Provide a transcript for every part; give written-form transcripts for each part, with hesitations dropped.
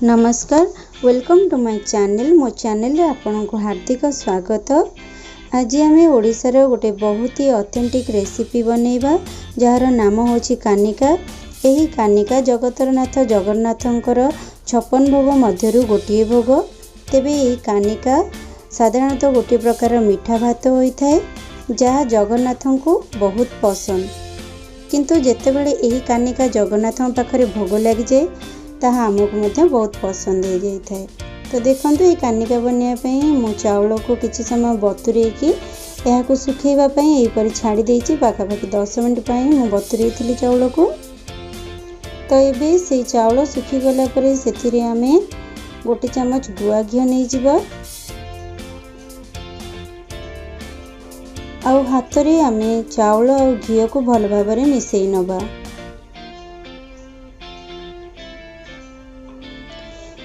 ନମସ୍କାର, welcome to my channel. ମୋ ଚ୍ୟାନେଲରେ ଆପଣଙ୍କୁ ହାର୍ଦ୍ଦିକ ସ୍ୱାଗତ। ଆଜି ଆମେ ଓଡ଼ିଶାର ଗୋଟେ ବହୁତ ହି ଅଥେଣ୍ଟିକ୍ ରେସିପି ବନେଇବା, ଯାହାର ନାମ ହେଉଛି କାନିକା। ଏହି କାନିକା ଜଗତର ନାଥ ଜଗନ୍ନାଥଙ୍କର 56 ଭୋଗ ମଧ୍ୟରୁ ଗୋଟିଏ ଭୋଗ। ତେବେ ଏହି କାନିକା ସାଧାରଣତଃ ଗୋଟିଏ ପ୍ରକାର ମିଠା ଭାତ ହୋଇଥାଏ, ଯାହା ଜଗନ୍ନାଥଙ୍କୁ ବହୁତ ପସନ୍ଦ। କିନ୍ତୁ ଯେତେବେଳେ ଏହି କାନିକା ଜଗନ୍ନାଥଙ୍କ ପାଖରେ ଭୋଗ ଲାଗିଯାଏ, ତାହା ଆମକୁ ମଧ୍ୟ ବହୁତ ପସନ୍ଦ ହେଇଯାଇଥାଏ। ତ ଦେଖନ୍ତୁ, ଏହି କାନିକା ବନେଇବା ପାଇଁ ମୁଁ ଚାଉଳକୁ କିଛି ସମୟ ବତୁରେଇକି ଏହାକୁ ଶୁଖେଇବା ପାଇଁ ଏହିପରି ଛାଡ଼ି ଦେଇଛି। ପାଖାପାଖି 10 ମିନିଟ୍ ପାଇଁ ମୁଁ ବତୁରେଇଥିଲି ଚାଉଳକୁ। ତ ଏବେ ସେଇ ଚାଉଳ ଶୁଖିଗଲା ପରେ ସେଥିରେ ଆମେ 1 ଚାମଚ ଗୁଆ ଘିଅ ନେଇଯିବା, ଆଉ ହାତରେ ଆମେ ଚାଉଳ ଆଉ ଘିଅକୁ ଭଲ ଭାବରେ ମିଶାଇ ନେବା।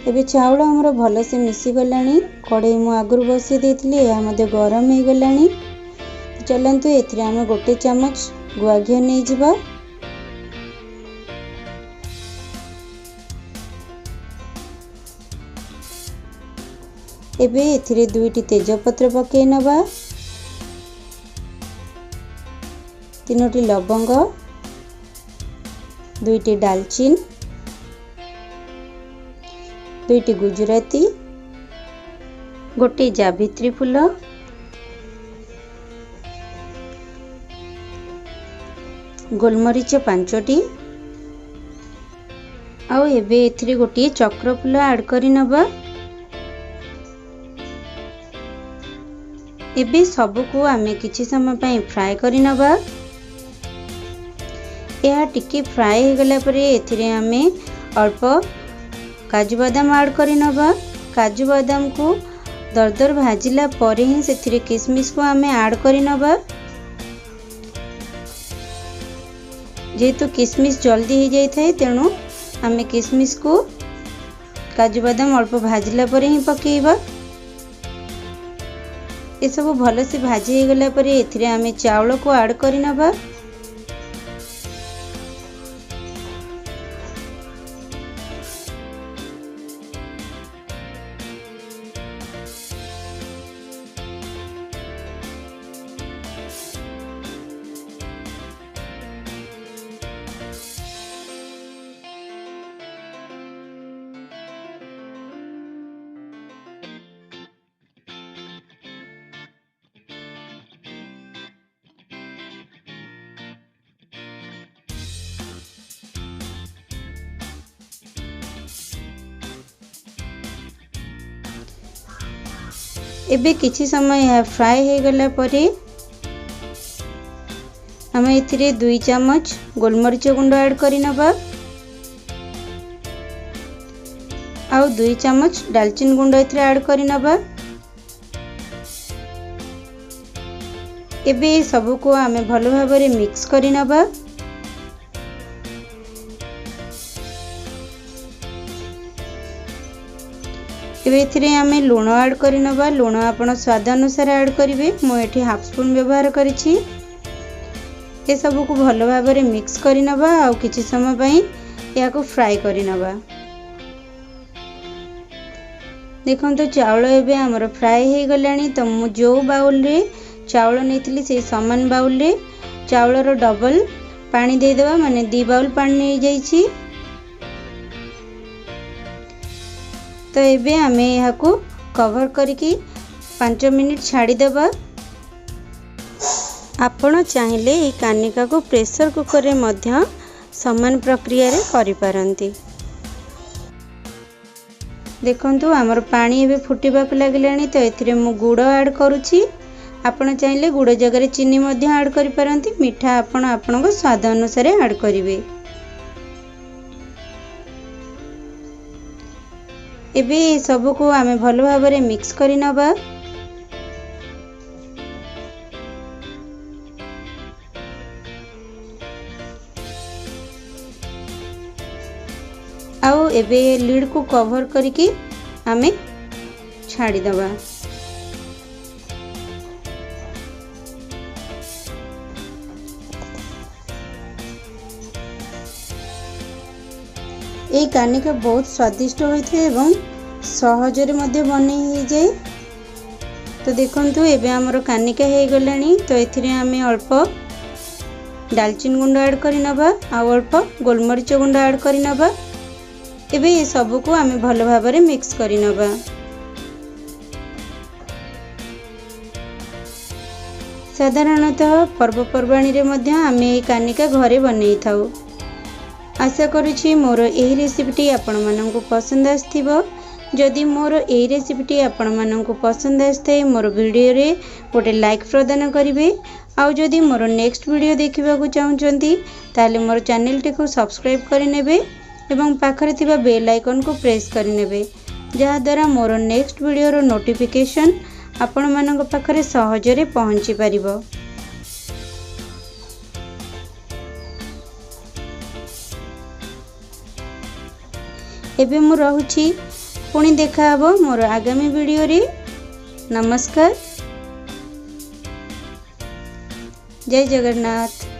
ଏବେ ଚାଉଳ ଆମର ଭଲସେ ମିଶିଗଲାଣି। କଡ଼େଇ ମୁଁ ଆଗରୁ ବସାଇ ଦେଇଥିଲି, ଏହା ମଧ୍ୟ ଗରମ ହେଇଗଲାଣି। ଚାଲନ୍ତୁ, ଏଥିରେ ଆମେ 1 ଚାମଚ ଗୁଆ ଘିଅ ନେଇଯିବା। ଏବେ ଏଥିରେ 2ଟି ତେଜପତ୍ର ପକାଇ ନେବା, 3ଟି ଲବଙ୍ଗ, 2ଟି ଡାଲଚିନି, 2ଟି ଗୁଜୁରାତି, 1 ଜାବିତ୍ରୀ ଫୁଲ, ଗୋଲମରିଚ 5ଟି, ଆଉ ଏବେ ଏଥିରେ ଗୋଟିଏ ଚକ୍ର ଫୁଲ ଆଡ଼୍ କରି ନେବା। ଏବେ ସବୁକୁ ଆମେ କିଛି ସମୟ ପାଇଁ ଫ୍ରାଏ କରି ନେବା। ଏହା ଟିକେ ଫ୍ରାଏ ହେଇଗଲା ପରେ ଏଥିରେ ଆମେ ଅଳ୍ପ କାଜୁ ବାଦାମ ଆଡ଼୍ କରି ନେବା। କାଜୁ ବାଦାମକୁ ଦରଦର ଭାଜିଲା ପରେ ହିଁ ସେଥିରେ କିସମିସକୁ ଆମେ ଆଡ଼୍ କରି ନେବା। ଯେହେତୁ କିସମିସ ଜଲ୍ଦି ହେଇଯାଇଥାଏ, ତେଣୁ ଆମେ କିସମିସକୁ କାଜୁ ବାଦାମ ଅଳ୍ପ ଭାଜିଲା ପରେ ହିଁ ପକାଇବା। ଏସବୁ ଭଲସେ ଭାଜି ହେଇଗଲା ପରେ ଏଥିରେ ଆମେ ଚାଉଳକୁ ଆଡ଼୍ କରି ନେବା। ଏବେ କିଛି ସମୟ ଏହା ଫ୍ରାଏ ହେଇଗଲା ପରେ ଆମେ ଏଥିରେ 2 ଚାମଚ ଗୋଲମରିଚ ଗୁଣ୍ଡ ଆଡ଼୍ କରି ନେବା, ଆଉ 2 ଚାମଚ ଡାଲଚିନି ଗୁଣ୍ଡ ଏଥିରେ ଆଡ଼୍ କରି ନେବା। ଏବେ ସବୁକୁ ଆମେ ଭଲ ଭାବରେ ମିକ୍ସ କରି ନେବା। ଏବେ ଏଥିରେ ଆମେ ଲୁଣ ଆଡ଼୍ କରି ନେବା। ଲୁଣ ଆପଣ ସ୍ୱାଦ ଅନୁସାରେ ଆଡ଼୍ କରିବେ। ମୁଁ ଏଠି ହାଫ୍ ସ୍ପୁନ୍ ବ୍ୟବହାର କରିଛି। ଏସବୁକୁ ଭଲ ଭାବରେ ମିକ୍ସ କରି ନେବା, ଆଉ କିଛି ସମୟ ପାଇଁ ଏହାକୁ ଫ୍ରାଏ କରି ନେବା। ଦେଖନ୍ତୁ, ଚାଉଳ ଏବେ ଆମର ଫ୍ରାଏ ହେଇଗଲାଣି। ତ ମୁଁ ଯେଉଁ ବାଉଲରେ ଚାଉଳ ନେଇଥିଲି, ସେଇ ସମାନ ବାଉଲରେ ଚାଉଳର ଡବଲ ପାଣି ଦେଇଦେବା, ମାନେ 2 ବାଉଲ ପାଣି ନେଇଯାଇଛି। ତ ଏବେ ଆମେ ଏହାକୁ କଭର କରିକି 5 ମିନିଟ୍ ଛାଡ଼ିଦେବା। ଆପଣ ଚାହିଁଲେ ଏହି କାନିକାକୁ ପ୍ରେସର କୁକରରେ ମଧ୍ୟ ସମାନ ପ୍ରକ୍ରିୟାରେ କରିପାରନ୍ତି। ଦେଖନ୍ତୁ, ଆମର ପାଣି ଏବେ ଫୁଟିବାକୁ ଲାଗିଲାଣି। ତ ଏଥିରେ ମୁଁ ଗୁଡ଼ ଆଡ଼୍ କରୁଛି। ଆପଣ ଚାହିଁଲେ ଗୁଡ଼ ଜାଗାରେ ଚିନି ମଧ୍ୟ ଆଡ଼୍ କରିପାରନ୍ତି। ମିଠା ଆପଣ ଆପଣଙ୍କ ସ୍ୱାଦ ଅନୁସାରେ ଆଡ଼୍ କରିବେ। ଏବେ ସବୁକୁ ଆମେ ଭଲ ଭାବରେ ମିକ୍ସ କରି ନେବା। ଆଉ ଏବେ ଲିଡ଼କୁ କଭର କରିକି ଆମେ ଛାଡ଼ିଦେବା। ଏହି କାନିକା ବହୁତ ସ୍ୱାଦିଷ୍ଟ ହୋଇଥାଏ ଏବଂ ସହଜରେ ମଧ୍ୟ ବନେଇ ହେଇଯାଏ। ତ ଦେଖନ୍ତୁ, ଏବେ ଆମର କାନିକା ହେଇଗଲାଣି। ତ ଏଥିରେ ଆମେ ଅଳ୍ପ ଡାଲଚିନି ଗୁଣ୍ଡ ଆଡ଼୍ କରିନେବା ଆଉ ଅଳ୍ପ ଗୋଲମରିଚ ଗୁଣ୍ଡ ଆଡ଼୍ କରିନେବା। ଏବେ ଏସବୁକୁ ଆମେ ଭଲ ଭାବରେ ମିକ୍ସ କରିନେବା। ସାଧାରଣତଃ ପର୍ବପର୍ବାଣିରେ ମଧ୍ୟ ଆମେ ଏହି କାନିକା ଘରେ ବନେଇଥାଉ। ଆଶା କରୁଛି ମୋର ଏହି ରେସିପିଟି ଆପଣମାନଙ୍କୁ ପସନ୍ଦ ଆସିଥିବ। ଯଦି ମୋର ଏହି ରେସିପିଟି ଆପଣମାନଙ୍କୁ ପସନ୍ଦ ଆସିଥାଏ, ମୋର ଭିଡ଼ିଓରେ ଗୋଟେ ଲାଇକ୍ ପ୍ରଦାନ କରିବେ। ଆଉ ଯଦି ମୋର ନେକ୍ସଟ ଭିଡ଼ିଓ ଦେଖିବାକୁ ଚାହୁଁଛନ୍ତି, ତାହେଲେ ମୋର ଚ୍ୟାନେଲଟିକୁ ସବସ୍କ୍ରାଇବ୍ କରିନେବେ ଏବଂ ପାଖରେ ଥିବା ବେଲ୍ ଆଇକନ୍କୁ ପ୍ରେସ୍ କରିନେବେ, ଯାହାଦ୍ୱାରା ମୋର ନେକ୍ସଟ ଭିଡ଼ିଓର ନୋଟିଫିକେସନ୍ ଆପଣମାନଙ୍କ ପାଖରେ ସହଜରେ ପହଞ୍ଚି ପାରିବ। ଏବେ ମୁଁ ରହୁଛି, ପୁଣି ଦେଖାହେବ ମୋର ଆଗାମୀ ଭିଡ଼ିଓରେ। ନମସ୍କାର, ଜୟ ଜଗନ୍ନାଥ।